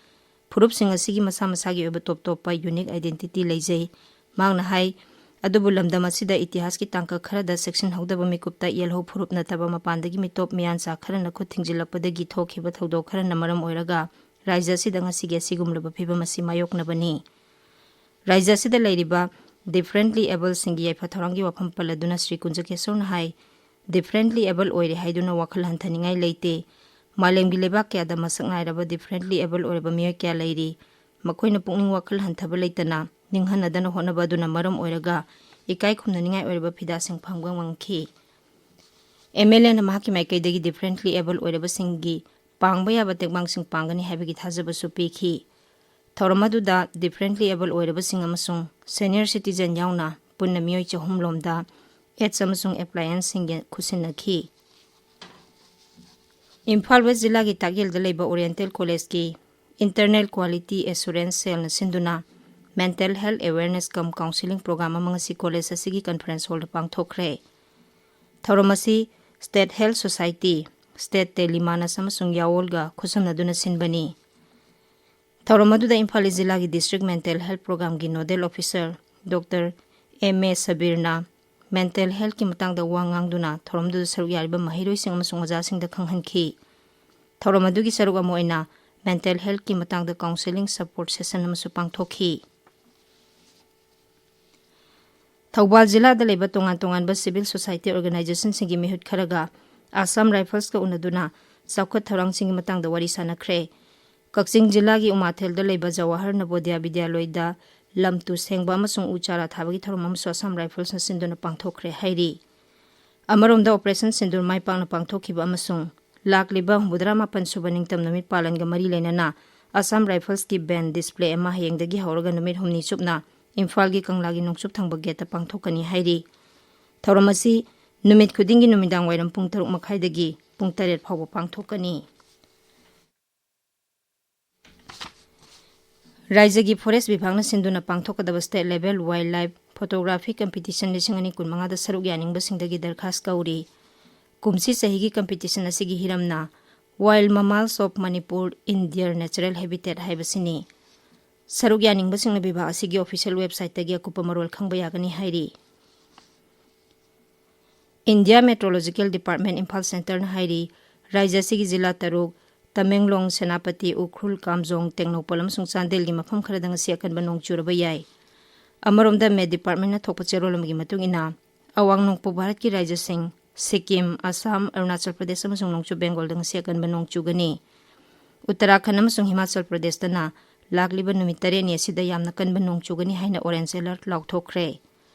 ꯐꯨꯔꯨꯞꯁꯤꯡ ꯑꯁꯤꯒꯤ ꯃꯁꯥ ꯃꯁꯥꯒꯤ ꯑꯣꯏꯕ ꯇꯣꯞ ꯇꯣꯞꯄ unique identity ꯂꯩꯖꯩ꯫ ꯃꯍꯥꯛꯅ ꯍꯥꯏ, ꯑꯗꯨꯕꯨ ꯂꯝꯗꯝ ꯑꯁꯤꯗ ꯏꯇꯤꯍꯥꯁꯀꯤ ꯇꯥꯡꯀꯛ ꯈꯔꯗ ꯆꯦꯛꯁꯤꯟꯍꯧꯗꯕ ꯃꯤꯀꯨꯞꯇ ꯌꯦꯜꯍꯧ ꯐꯨꯔꯨꯞ ꯅꯠꯇꯕ ꯃꯄꯥꯟꯗꯒꯤ ꯃꯤꯇꯣꯞ ꯃꯤꯌꯥꯟꯆꯥ ꯈꯔꯅ ꯈꯨꯠ ꯊꯤꯡꯖꯤꯜꯂꯛꯄꯗꯒꯤ ꯊꯣꯛꯈꯤꯕ ꯊꯧꯗꯣꯛ ꯈꯔꯅ ꯃꯔꯝ ꯑꯣꯏꯔꯒ ꯔꯥꯖ꯭ꯌ ꯑꯁꯤꯗ ꯉꯁꯤꯒꯤ ꯑꯁꯤꯒꯨꯝꯂꯕ ꯐꯤꯚꯝ ꯑꯁꯤ ꯃꯥꯌꯣꯛꯅꯕꯅꯤ꯫ ꯔꯥꯖ꯭ꯌ ꯑꯁꯤꯗ ꯂꯩꯔꯤꯕ differently abledꯁꯤꯡꯒꯤ ꯌꯥꯏꯐ ꯊꯧꯔꯥꯡꯒꯤ ꯋꯥꯐꯝ ꯄꯜꯂꯗꯨꯅ ꯁ꯭ꯔꯤ ꯀꯨꯟꯖꯀꯦꯁꯣꯔꯅ ꯍꯥꯏ, differently abled ꯑꯣꯏꯔꯦ ꯍꯥꯏꯗꯨꯅ ꯋꯥꯈꯜ ꯍꯟꯊꯅꯤꯡꯉꯥꯏ ꯂꯩꯇꯦ꯫ ꯃꯥꯂꯦꯝꯒꯤ ꯂꯩꯕꯥꯛ ꯀꯌꯥꯗ ꯃꯁꯛ ꯅꯥꯏꯔꯕ differently abled ꯑꯣꯏꯔꯕ ꯃꯤꯑꯣꯏ ꯀꯌꯥ ꯂꯩꯔꯤ꯫ ꯃꯈꯣꯏꯅ ꯄꯨꯛꯅꯤꯡ ꯋꯥꯈꯜ ꯍꯟꯊꯕ ꯂꯩꯇꯅ ꯅꯤꯡꯍꯟꯅꯗꯅ ꯍꯣꯠꯅꯕ ꯑꯗꯨꯅ ꯃꯔꯝ ꯑꯣꯏꯔꯒ ꯏꯀꯥꯏ ꯈꯨꯝꯅꯅꯤꯡꯉꯥꯏ ꯑꯣꯏꯔꯕ ꯐꯤꯗꯥꯁꯤꯡ ꯐꯪꯕ ꯉꯝꯈꯤ꯫ ꯑꯦꯝ ꯑꯦꯜ ꯑꯦꯅ ꯃꯍꯥꯛꯀꯤ ꯃꯥꯏꯀꯩꯗꯒꯤ differently abled ꯑꯣꯏꯔꯕꯁꯤꯡꯒꯤ ꯄꯥꯡꯕ ꯌꯥꯕ ꯇꯦꯡꯕꯥꯡꯁꯤꯡ ꯄꯥꯡꯒꯅꯤ ꯍꯥꯏꯕꯒꯤ ꯊꯥꯖꯕꯁꯨ ꯄꯤꯈꯤ꯫ ꯊꯧꯔꯝ ꯑꯗꯨꯗ differently abled ꯑꯣꯏꯔꯕꯁꯤꯡ ꯑꯃꯁꯨꯡ senior citizen ꯌꯥꯎꯅ ꯄꯨꯟꯅ ꯃꯤꯑꯣꯏ ꯆꯍꯨꯝ ꯂꯣꯝꯗ aids ꯑꯃꯁꯨꯡ applianceꯁꯤꯡ ꯈꯨꯠꯁꯤꯟꯅꯈꯤ꯫ ꯏꯝꯐꯥꯜ ꯋꯦꯁ ꯖꯤꯂꯥꯒꯤ ꯇꯥꯛꯌꯦꯜꯗ ꯂꯩꯕ Oriental Collegeꯀꯤ Internal Quality Assurance Cellꯅ ꯁꯤꯟꯗꯨꯅ mental health awareness cum counselling program ꯑꯃ ꯉꯁꯤ college ꯑꯁꯤꯒꯤ conference hallꯗ ꯄꯥꯡꯊꯣꯛꯈ꯭ꯔꯦ꯫ ꯊꯧꯔꯝ ꯑꯁꯤ State Health Society, State Telemanus ꯑꯃꯁꯨꯡ ꯌꯥꯑꯣꯜꯒ ꯈꯨꯠꯁꯝꯅꯗꯨꯅ ꯁꯤꯟꯕꯅꯤ꯫ ꯊꯧꯔꯝ ꯑꯗꯨꯗ ꯏꯝꯐꯥꯜ ꯏꯁ ꯖꯤꯂꯥꯒꯤ District Mental Health Programꯒꯤ Nodal Officer Doctor M A ꯁꯕꯤꯔꯅ mental healthꯀꯤ ꯃꯇꯥꯡꯗ ꯋꯥ ꯉꯥꯡꯗꯨꯅ ꯊꯧꯔꯝꯗꯨꯗ ꯁꯔꯨꯛ ꯌꯥꯔꯤꯕ ꯃꯍꯩꯔꯣꯏꯁꯤꯡ ꯑꯃꯁꯨꯡ ꯑꯣꯖꯥꯁꯤꯡꯗ ꯈꯪꯍꯟꯈꯤ꯫ ꯊꯧꯔꯝ ꯑꯗꯨꯒꯤ ꯁꯔꯨꯛ ꯑꯃ ꯑꯣꯏꯅ mental healthꯀꯤ ꯃꯇꯥꯡꯗ counselling support session ꯑꯃꯁꯨ ꯄꯥꯡꯊꯣꯛꯈꯤ꯫ ꯊꯧꯕꯥꯜ ꯖꯤꯂꯥꯗ ꯂꯩꯕ ꯇꯣꯉꯥꯟ ꯇꯣꯉꯥꯟꯕ civil society organizationꯁꯤꯡꯒꯤ ꯃꯤꯍꯨꯠ ꯈꯔꯒ Assam Riflesꯀ ꯎꯅꯗꯨꯅ ꯆꯥꯎꯈꯠ ꯊꯧꯔꯥꯡꯁꯤꯡꯒꯤ ꯃꯇꯥꯡꯗ ꯋꯥꯔꯤ ꯁꯥꯅꯈ꯭ꯔꯦ꯫ ꯀꯛꯆꯤꯡ ꯖꯤꯂꯥꯒꯤ ꯎꯃꯥꯊꯦꯜꯗ ꯂꯩꯕ ꯖꯋꯥꯍꯔ ꯅꯕꯣꯗꯤꯌꯥ ꯕꯤꯗ꯭ꯌꯥꯂꯣꯏꯗ ꯂꯝ ꯇꯨ ꯁꯦꯡꯕ ꯑꯃꯁꯨꯡ ꯎ ꯆꯥꯔꯥ ꯊꯥꯕꯒꯤ ꯊꯧꯔꯝ ꯑꯃꯁꯨ ꯑꯁꯥꯝ ꯔꯥꯏꯐꯜꯁꯅ ꯁꯤꯟꯗꯨꯅ ꯄꯥꯡꯊꯣꯛꯈ꯭ꯔꯦ ꯍꯥꯏꯔꯤ꯫ ꯑꯃꯔꯣꯝꯗ, ꯑꯣꯄꯔꯦꯁꯟ ꯁꯤꯟꯗꯨꯔ ꯃꯥꯏ ꯄꯥꯛꯅ ꯄꯥꯡꯊꯣꯛꯈꯤꯕ ꯑꯃꯁꯨꯡ ꯂꯥꯛꯂꯤꯕ ꯍꯨꯝꯐꯨꯇꯔꯥ ꯃꯥꯄꯟ ꯁꯨꯕ ꯅꯤꯡꯇꯝ ꯅꯨꯃꯤꯠ ꯄꯥꯂꯟꯒ ꯃꯔꯤ ꯂꯩꯅꯅ ꯑꯁꯥꯝ ꯔꯥꯏꯐꯜꯁꯀꯤ ꯕꯦꯟ ꯗꯤꯁꯄ꯭ꯂꯦ ꯑꯃ ꯍꯌꯦꯡꯗꯒꯤ ꯍꯧꯔꯒ ꯅꯨꯃꯤꯠ ꯍꯨꯝꯅꯤ ꯆꯨꯞꯅ ꯏꯝꯐꯥꯜꯒꯤ ꯀꯪꯂꯥꯒꯤ ꯅꯣꯡꯆꯨꯞ ꯊꯪꯕ ꯒꯦꯠꯇ ꯄꯥꯡꯊꯣꯛꯀꯅꯤ ꯍꯥꯏꯔꯤ꯫ ꯊꯧꯔꯝ ꯑꯁꯤ ꯅꯨꯃꯤꯠ ꯈꯨꯗꯤꯡꯒꯤ ꯅꯨꯃꯤꯗꯥꯡ ꯋꯥꯏꯔꯝ ꯄꯨꯡ ꯇꯔꯨꯛ ꯃꯈꯥꯏꯗꯒꯤ ꯄꯨꯡ ꯇꯔꯦꯠ ꯐꯥꯎꯕ ꯄꯥꯡꯊꯣꯛꯀꯅꯤ꯫ ꯔꯥꯏꯖ꯭ꯌꯒꯤ ꯐꯣꯔꯦꯁ ꯕꯤꯚꯥꯒꯅ ꯁꯤꯟꯗꯨꯅ ꯄꯥꯡꯊꯣꯛꯀꯗꯕ state level wild life photography competition ꯂꯤꯁꯤꯡ ꯑꯅꯤ ꯀꯨꯟꯃꯉꯥꯗ ꯁꯔꯨꯛ ꯌꯥꯅꯤꯡꯕꯁꯤꯡꯗꯒꯤ ꯗꯔꯈꯥꯁ ꯀꯧꯔꯤ꯫ ꯀꯨꯝꯁꯤ ꯆꯍꯤꯒꯤ ꯀꯝꯄꯤꯇꯤꯁꯟ ꯑꯁꯤꯒꯤ ꯍꯤꯔꯝꯅ Wild Mammals of Manipur in Their Natural Habitat ꯍꯥꯏꯕꯁꯤꯅꯤ꯫ ꯁꯔꯨꯛ ꯌꯥꯅꯤꯡꯕꯁꯤꯡꯅ ꯕꯤꯚꯥꯒ ꯑꯁꯤꯒꯤ ꯑꯣꯐꯤꯁꯤꯌꯦꯜ ꯋꯦꯕꯁꯥꯏꯠꯇꯒꯤ ꯑꯀꯨꯞꯄ ꯃꯔꯣꯜ ꯈꯪꯕ ꯌꯥꯒꯅꯤ ꯍꯥꯏꯔꯤ꯫ ꯏꯟꯗꯤꯌꯥ ꯃꯦꯇ꯭ꯔꯣꯂꯣꯖꯤꯀꯦꯜ ꯗꯤꯄꯥꯔꯠꯃꯦꯟ ꯏꯝꯐꯥꯜ ꯁꯦꯟꯇꯔꯅ ꯍꯥꯏꯔꯤ, ꯔꯥꯏꯖ꯭ꯌ ꯑꯁꯤꯒꯤ ꯖꯤꯂꯥ ꯇꯔꯨꯛ, ꯇꯃꯦꯡꯂꯣꯡ, ꯁꯦꯅꯥꯄꯇꯤ, ꯎꯈ꯭ꯔꯨꯜ, ꯀꯥꯝꯖꯣꯡ, ꯇꯦꯡꯅꯧꯄꯜ ꯑꯃꯁꯨꯡ ꯆꯥꯟꯗꯦꯜꯒꯤ ꯃꯐꯝ ꯈꯔꯗ ꯉꯁꯤ ꯑꯀꯟꯕ ꯅꯣꯡ ꯆꯨꯔꯕ ꯌꯥꯏ꯫ ꯑꯃꯔꯣꯝꯗ, ꯃꯦꯠ ꯗꯤꯄꯥꯔꯠꯃꯦꯟꯅ ꯊꯣꯛꯄ ꯆꯦꯔꯣꯜ ꯑꯃꯒꯤ ꯃꯇꯨꯡ ꯏꯟꯅ, ꯑꯋꯥꯡ ꯅꯣꯡꯄꯣꯛ ꯚꯥꯔꯠꯀꯤ ꯔꯥꯏꯖ꯭ꯌꯁꯤꯡ ꯁꯤꯛꯀꯤꯝ, ꯑꯁꯥꯝ, ꯑꯔꯨꯅꯥꯆꯜ ꯄ꯭ꯔꯗꯦꯁ ꯑꯃꯁꯨꯡ ꯅꯣꯡꯆꯨꯞ ꯕꯦꯡꯒꯣꯜꯗ ꯉꯁꯤ ꯑꯀꯟꯕ ꯅꯣꯡ ꯆꯨꯒꯅꯤ꯫ ꯎꯠꯇꯔꯥꯈꯟꯗ ꯑꯃꯁꯨꯡ ꯍꯤꯃꯥꯆꯜ ꯄ꯭ꯔꯗꯦꯁꯇꯅ ꯂꯥꯛꯂꯤꯕ ꯅꯨꯃꯤꯠ ꯇꯔꯦꯠꯅꯤ ꯑꯁꯤꯗ ꯌꯥꯝꯅ ꯀꯟꯕ ꯅꯣꯡ ꯆꯨꯒꯅꯤ ꯍꯥꯏꯅ ꯑꯣꯔꯦꯟꯖ ꯑꯦꯂꯔꯠ ꯂꯥꯎꯊꯣꯛꯈ꯭ꯔꯦ꯫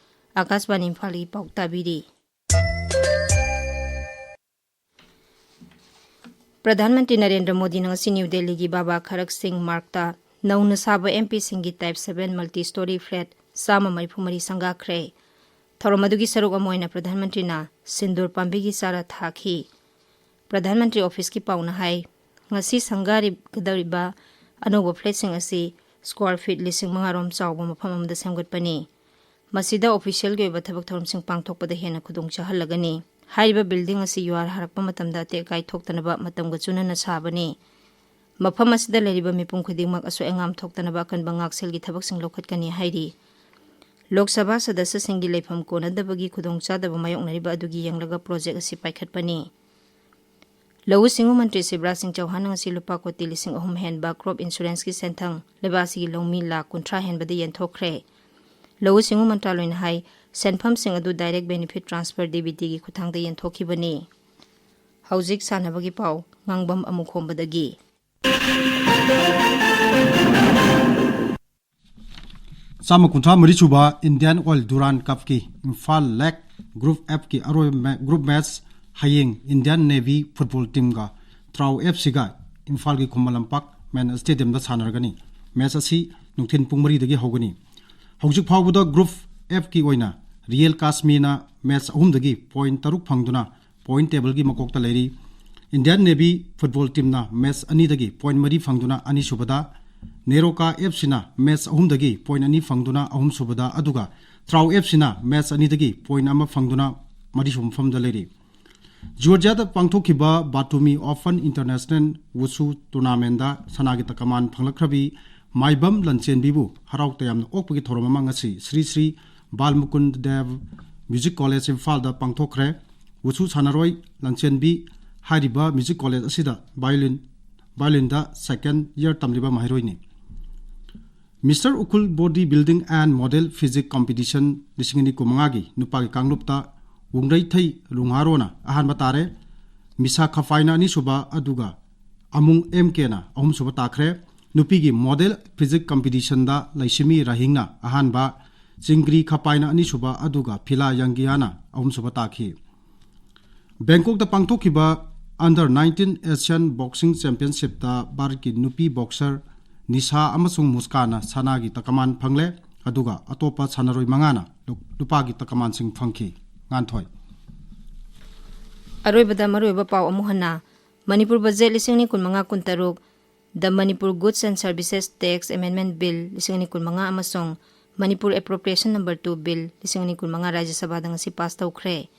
ꯑꯥꯀꯥꯁꯕꯥꯅꯤ ꯏꯝꯐꯥꯜꯒꯤ ꯄꯥꯎ ꯇꯥꯕꯤꯔꯤ꯫ ꯄ꯭ꯔꯙꯥꯟ ꯃꯟꯇ꯭ꯔꯤ ꯅꯔꯦꯟꯗ꯭ꯔ ꯃꯣꯗꯤꯅ ꯉꯁꯤ ꯅ꯭ꯌꯨ ꯗꯦꯜꯂꯤꯒꯤ ꯕꯥꯕꯥ ꯈꯔꯛ ꯁꯤꯡ ꯃꯥꯔꯒꯇ ꯅꯧꯅ ꯁꯥꯕ ꯑꯦꯝ ꯄꯤ ꯁꯤꯡꯒꯤ type seven multi story flat ꯆꯥꯝꯃ ꯃꯔꯤꯐꯨ ꯃꯔꯤ ꯁꯪꯒꯥꯈ꯭ꯔꯦ꯫ ꯊꯧꯔꯝ ꯑꯗꯨꯒꯤ ꯁꯔꯨꯛ ꯑꯃ ꯑꯣꯏꯅ ꯄ꯭ꯔꯙꯥꯟ ꯃꯟꯇ꯭ꯔꯤꯅ ꯁꯤꯟꯗꯨꯔ ꯄꯥꯝꯕꯤꯒꯤ ꯆꯥꯔꯥ ꯊꯥꯈꯤ꯫ ꯄ꯭ꯔꯙꯥꯟ ꯃꯟꯇ꯭ꯔꯤ ꯑꯣꯐꯤꯁꯀꯤ ꯄꯥꯎꯅ ꯍꯥꯏ, ꯉꯁꯤ ꯁꯪꯒꯥꯔꯤꯒꯗꯧꯔꯤꯕ ꯑꯅꯧꯕ ꯐ꯭ꯂꯦꯠꯁꯤꯡ ꯑꯁꯤ ꯁ꯭ꯀ꯭ꯋꯥꯔ ꯐꯤꯠ ꯂꯤꯁꯤꯡ ꯃꯉꯥ ꯔꯣꯝ ꯆꯥꯎꯕ ꯃꯐꯝ ꯑꯃꯗ ꯁꯦꯝꯒꯠꯄꯅꯤ꯫ ꯃꯁꯤꯗ ꯑꯣꯐꯤꯁꯤꯌꯦꯜꯒꯤ ꯑꯣꯏꯕ ꯊꯕꯛ ꯊꯧꯔꯝꯁꯤꯡ ꯄꯥꯡꯊꯣꯛꯄꯗ ꯍꯦꯟꯅ ꯈꯨꯗꯣꯡ ꯆꯥꯍꯜꯂꯒꯅꯤ꯫ ꯍꯥꯏꯔꯤꯕ ꯕꯤꯜꯗꯤꯡ ꯑꯁꯤ ꯌꯨꯍꯥꯔ ꯍꯥꯔꯛꯄ ꯃꯇꯝꯗ ꯑꯇꯦꯛ ꯑꯀꯥꯏ ꯊꯣꯛꯇꯅꯕ ꯃꯇꯝꯒ ꯆꯨꯅꯅ ꯁꯥꯕꯅꯤ꯫ ꯃꯐꯝ ꯑꯁꯤꯗ ꯂꯩꯔꯤꯕ ꯃꯤꯄꯨꯝ ꯈꯨꯗꯤꯡꯃꯛ ꯑꯁꯣꯏ ꯑꯉꯥꯝ ꯊꯣꯛꯇꯅꯕ ꯑꯀꯟꯕ ꯉꯥꯛꯁꯦꯜꯒꯤ ꯊꯕꯛꯁꯤꯡ ꯂꯧꯈꯠꯀꯅꯤ ꯍꯥꯏꯔꯤ꯫ ꯂꯣꯛ ꯁꯚꯥ ꯁꯗꯁ꯭ꯌꯁꯤꯡꯒꯤ ꯂꯩꯐꯝ ꯀꯣꯟꯅꯗꯕꯒꯤ ꯈꯨꯗꯣꯡꯆꯥꯗꯕ ꯃꯥꯌꯣꯛꯅꯔꯤꯕ ꯑꯗꯨꯒꯤ ꯌꯦꯡꯂꯒ ꯄ꯭ꯔꯣꯖꯦꯛ ꯑꯁꯤ ꯄꯥꯏꯈꯠꯄꯅꯤ꯫ ꯂꯧꯎ ꯁꯤꯡꯎ ꯃꯟꯇ꯭ꯔꯤ ꯁꯤꯕꯔꯥꯖ ꯁꯤꯡ ꯆꯧꯍꯥꯟꯅ ꯉꯁꯤ ꯂꯨꯄꯥ ꯀꯣꯇꯤ ꯂꯤꯁꯤꯡ ꯑꯍꯨꯝ ꯍꯦꯟꯕ ꯀ꯭ꯔꯣꯞ ꯏꯟꯁꯨꯔꯦꯟꯁꯀꯤ ꯁꯦꯟꯊꯪ ꯂꯩꯕꯥꯛ ꯑꯁꯤꯒꯤ ꯂꯧꯃꯤ ꯂꯥꯈ ꯀꯨꯟꯊ꯭ꯔꯥ ꯍꯦꯟꯕꯗ ꯌꯦꯟꯊꯣꯛꯈ꯭ꯔꯦ꯫ ꯂꯧꯎ ꯁꯤꯡꯎ ꯃꯟꯇ꯭ꯔꯥꯂꯣꯏꯅ ꯍꯥꯏ, ꯁꯦꯟꯐꯝꯁꯤꯡ ꯑꯗꯨ direct benefit transfer, D B ꯇꯤꯒꯤ ꯈꯨꯠꯊꯥꯡꯗ ꯌꯦꯟꯊꯣꯛꯈꯤꯕꯅꯤ꯫ ꯍꯧꯖꯤꯛ ꯁꯥꯟꯅꯕꯒꯤ ꯄꯥꯎ, ꯉꯥꯡꯕꯝ ꯑꯃꯨꯈꯣꯝꯕꯗꯒꯤ꯫ ꯆꯥꯝꯃ ꯀꯨꯟꯊ꯭ꯔꯥ ꯃꯔꯤ ꯁꯨꯕ ꯏꯟꯗꯤꯌꯥꯟ ꯑꯣꯏꯜ ꯗꯨꯔꯥꯟ ꯀꯞꯀꯤ ꯏꯝꯐꯥꯜ ꯂꯦꯛ ꯒ꯭ꯔꯨꯞ ꯑꯦꯐꯀꯤ ꯑꯔꯣꯏꯕ ꯃꯦ-, ꯒ꯭ꯔꯨꯞ ꯃꯦꯠꯆ ꯍꯌꯦꯡ ꯏꯟꯗꯤꯌꯥꯟ ꯅꯦꯚꯤ ꯐꯨꯠꯕꯣꯜ ꯇꯤꯝꯒ ꯇ꯭ꯔꯥꯎ ꯑꯦꯐ ꯁꯤꯒ ꯏꯝꯐꯥꯜꯒꯤ ꯈꯨꯃꯟ ꯂꯝꯄꯥꯛ ꯃꯦꯟ ꯁ꯭ꯇꯦꯗꯤꯌꯝꯗ ꯁꯥꯟꯅꯔꯒꯅꯤ꯫ ꯃꯦꯠꯆ ꯑꯁꯤ ꯅꯨꯡꯊꯤꯜ ꯄꯨꯡ ꯃꯔꯤꯗꯒꯤ ꯍꯧꯒꯅꯤ꯫ ꯍꯧꯖꯤꯛ ꯐꯥꯎꯕꯗ ꯒ꯭ꯔꯨꯞ ꯑꯦꯐꯀꯤ ꯑꯣꯏꯅ ꯔꯤꯌꯦꯜ ꯀꯥꯁꯃꯤꯔꯅ ꯃꯦꯠꯆ ꯑꯍꯨꯝꯗꯒꯤ ꯄꯣꯏꯟ ꯇꯔꯨꯛ ꯐꯪꯗꯨꯅ ꯄꯣꯏꯟ ꯇꯦꯕꯜꯒꯤ ꯃꯀꯣꯛꯇ ꯂꯩꯔꯤ꯫ ꯏꯟꯗꯤꯌꯥꯟ ꯅꯦꯚꯤ ꯐꯨꯠꯕꯣꯜ ꯇꯤꯝꯅ ꯃꯦꯠꯆ ꯑꯅꯤꯗꯒꯤ ꯄꯣꯏꯟ ꯃꯔꯤ ꯐꯪꯗꯨꯅ ꯑꯅꯤꯁꯨꯕꯗ, ꯅꯦꯔꯣꯀꯥ ꯑꯦꯐ ꯁꯤꯅ ꯃꯦꯠꯆ ꯑꯍꯨꯝꯗꯒꯤ ꯄꯣꯏꯟ ꯑꯅꯤ ꯐꯪꯗꯨꯅ ꯑꯍꯨꯝꯁꯨꯕꯗ, ꯑꯗꯨꯒ ꯇ꯭ꯔꯥꯎ ꯑꯦꯐ ꯁꯤꯅ ꯃꯦꯠꯆ ꯑꯅꯤꯗꯒꯤ ꯄꯣꯏꯟ ꯑꯃ ꯐꯪꯗꯨꯅ ꯃꯔꯤꯁꯨꯕ ꯃꯐꯝꯗ ꯂꯩꯔꯤ꯫ ꯖꯣꯔꯖꯤꯌꯥꯗ ꯄꯥꯡꯊꯣꯛꯈꯤꯕ ꯕꯥꯇꯨꯃꯤ ꯑꯣꯄꯟ ꯏꯟꯇꯔꯅꯦꯁꯅꯦꯜ ꯋꯨꯁꯨ ꯇꯣꯔꯅꯥꯃꯦꯟꯗ ꯁꯅꯥꯒꯤ ꯇꯀꯃꯥꯟ ꯐꯪꯂꯛꯈ꯭ꯔꯕꯤ ꯃꯥꯏꯕꯝ ꯂꯟꯆꯦꯟꯕꯤꯕꯨ ꯍꯔꯥꯎ ꯇꯌꯥꯝꯅ ꯑꯣꯛꯄꯒꯤ ꯊꯧꯔꯝ ꯑꯃ ꯉꯁꯤ ꯁ꯭ꯔꯤ ꯁ꯭ꯔꯤ ꯕꯥꯜꯃꯨꯀꯨꯟꯗ ꯗꯦꯕ ꯃ꯭ꯌꯨꯖꯤꯛ ꯀꯣꯂꯦꯖ ꯏꯝꯐꯥꯜꯗ ꯄꯥꯡꯊꯣꯛꯈ꯭ꯔꯦ꯫ ꯋꯨꯁꯨ ꯁꯥꯟꯅꯔꯣꯏ ꯂꯟꯆꯦꯟꯕꯤ ꯍꯥꯏꯔꯤꯕ ꯃ꯭ꯌꯨꯖꯤꯛ ꯀꯣꯂꯦꯖ ꯑꯁꯤꯗ ꯚꯥꯏꯑꯣꯂꯤꯟ, ꯚꯥꯏꯑꯣꯂꯤꯟꯗ ꯁꯦꯀꯦꯟ ꯏꯌꯔ ꯇꯝꯂꯤꯕ ꯃꯍꯩꯔꯣꯏꯅꯤ꯫ Mister Ukhrul bodybuilding and model physique competition ꯂꯤꯁꯤꯡ ꯑꯅꯤ ꯀꯨꯟꯃꯉꯥꯒꯤ ꯅꯨꯄꯥꯒꯤ ꯀꯥꯡꯂꯨꯞꯇ ꯋꯨꯡꯔꯩꯊꯩ ꯂꯨꯡꯍꯥꯔꯣꯅ ꯑꯍꯥꯟꯕ ꯇꯥꯔꯦ꯫ ꯃꯤꯁꯥ ꯈꯐꯥꯏꯅ ꯑꯅꯤꯁꯨꯕ, ꯑꯗꯨꯒ ꯑꯃꯨꯡ ꯑꯦꯝ ꯀꯦꯅ ꯑꯍꯨꯝꯁꯨꯕ ꯇꯥꯈ꯭ꯔꯦ꯫ ꯅꯨꯄꯤꯒꯤ ꯃꯣꯗꯦꯜ ꯐꯤꯖꯤꯛ ꯀꯝꯄꯤꯇꯤꯁꯟꯗ ꯂꯩꯁꯤꯃꯤ ꯔꯥꯍꯤꯡꯅ ꯑꯍꯥꯟꯕ, ꯆꯤꯡꯒ꯭ꯔꯤ ꯈꯄꯥꯏꯅ ꯑꯅꯤꯁꯨꯕ, ꯑꯗꯨꯒ ꯐꯤꯂꯥ ꯌꯪꯒꯤꯌꯥꯅ ꯑꯍꯨꯝꯁꯨꯕ ꯇꯥꯈꯤ꯫ ꯕꯦꯡꯀꯣꯛꯇ ꯄꯥꯡꯊꯣꯛꯈꯤꯕ ꯑꯟꯗꯔ ꯅꯥꯏꯟꯇꯤꯟ ꯑꯦꯁꯤꯌꯥꯟ ꯕꯣꯛꯁꯤꯡ ꯆꯦꯝꯄꯤꯌꯟꯁꯤꯞꯇ ꯚꯥꯔꯠꯀꯤ ꯅꯨꯄꯤ ꯕꯣꯛꯁꯔ ꯅꯤꯁꯥ ꯑꯃꯁꯨꯡ ꯃꯨꯁꯀꯥꯟꯅ ꯁꯅꯥꯒꯤ ꯇꯀꯃꯥꯟ ꯐꯪꯂꯦ, ꯑꯗꯨꯒ ꯑꯇꯣꯞꯄ ꯁꯥꯟꯅꯔꯣꯏ ꯃꯉꯥꯅ ꯂꯨ-, ꯂꯨꯄꯥꯒꯤ ꯇꯀꯃꯥꯟꯁꯤꯡ ꯐꯪꯈꯤ꯫ ꯉꯥꯟꯊꯣꯏ꯫ ꯑꯔꯣꯏꯕꯗ ꯃꯔꯨꯑꯣꯏꯕ ꯄꯥꯎ ꯑꯃꯨꯛ ꯍꯟꯅ꯫ ꯃꯅꯤꯄꯨꯔ ꯕꯖꯦꯠ ꯂꯤꯁꯤꯡ ꯑꯅꯤ ꯀꯨꯟꯃꯉꯥ ꯀꯨꯟꯇꯔꯨꯛ, The Manipur Goods and Services Tax Amendment Bill ꯂꯤꯁꯤꯡ ꯑꯅꯤ ꯀꯨꯟꯃꯉꯥ ꯑꯃꯁꯨꯡ Manipur Appropriation Number Two Bill ꯂꯤꯁꯤꯡ ꯑꯅꯤ ꯀꯨꯟꯃꯉꯥ ꯔꯥꯖ꯭ꯌ ꯁꯚꯥꯗ ꯉꯁꯤ ꯄꯥꯁ ꯇꯧꯈ꯭ꯔꯦ꯫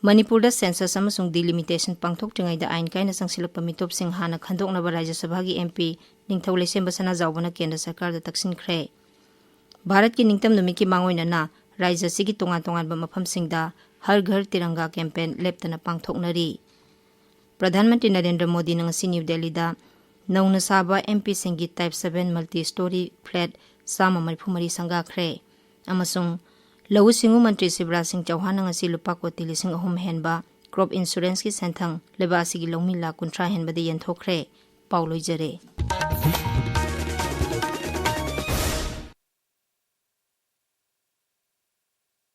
ꯃꯅꯤꯄꯨꯔꯗ ꯁꯦꯟꯁꯁ ꯑꯃꯁꯨꯡ ꯗꯤꯂꯤꯃꯤꯇꯦꯁꯟ ꯄꯥꯡꯊꯣꯛꯇ꯭ꯔꯤꯉꯩꯗ ꯑꯥꯏꯟ ꯀꯥꯏꯅ ꯆꯪꯁꯤꯜꯂꯛꯄ ꯃꯤꯇꯣꯞꯁꯤꯡ ꯍꯥꯟꯅ ꯈꯟꯗꯣꯛꯅꯕ ꯔꯥꯖ꯭ꯌ ꯁꯚꯥꯒꯤ ꯑꯦꯝ ꯄꯤ ꯅꯤꯡꯊꯧ ꯂꯩꯁꯦꯝꯕ ꯁꯅꯥꯖꯥꯎꯕꯅ ꯀꯦꯟꯗ꯭ꯔ ꯁꯔꯀꯥꯔꯗ ꯇꯛꯁꯤꯟꯈ꯭ꯔꯦ꯫ ꯚꯥꯔꯠꯀꯤ ꯅꯤꯡꯇꯝ ꯅꯨꯃꯤꯠꯀꯤ ꯃꯥꯡꯑꯣꯏꯅꯅ ꯔꯥꯖ꯭ꯌ ꯑꯁꯤꯒꯤ ꯇꯣꯉꯥꯟ ꯇꯣꯉꯥꯟꯕ ꯃꯐꯝꯁꯤꯡꯗ ꯍꯔ ꯘꯔ ꯇꯤꯔꯪꯒꯥ ꯀꯦꯝꯄꯦꯟ ꯂꯦꯞꯇꯅ ꯄꯥꯡꯊꯣꯛꯅꯔꯤ꯫ ꯄ꯭ꯔꯙꯥꯟ ꯃꯟꯇ꯭ꯔꯤ ꯅꯔꯦꯟꯗ꯭ꯔ ꯃꯣꯗꯤꯅ ꯉꯁꯤ ꯅ꯭ꯌꯨ ꯗꯦꯜꯂꯤꯗ ꯅꯧꯅ ꯁꯥꯕ M ꯄꯤꯁꯤꯡꯒꯤ Type Seven multi story flat ꯆꯥꯝꯃ ꯃꯔꯤꯐꯨ ꯃꯔꯤ ꯁꯪꯒꯥꯈ꯭ꯔꯦ꯫ ꯑꯃꯁꯨꯡ ꯂꯧꯎ ꯁꯤꯡꯎ ꯃꯟꯇ꯭ꯔꯤ ꯁꯤꯕꯔꯥꯖ ꯁꯤꯡ ꯆꯧꯍꯥꯟꯅ ꯉꯁꯤ ꯂꯨꯄꯥ ꯀꯣꯇꯤ ꯂꯤꯁꯤꯡ ꯑꯍꯨꯝ ꯍꯦꯟꯕ ꯀ꯭ꯔꯣꯞ ꯏꯟꯁꯨꯔꯦꯟꯁꯀꯤ ꯁꯦꯟꯊꯪ ꯂꯩꯕꯥꯛ ꯑꯁꯤꯒꯤ ꯂꯧꯃꯤ ꯂꯥꯈ ꯀꯨꯟꯊ꯭ꯔꯥ ꯍꯦꯟꯕꯗ ꯌꯦꯟꯊꯣꯛꯈ꯭ꯔꯦ꯫ ꯄꯥꯎ ꯂꯣꯏꯖꯔꯦ꯫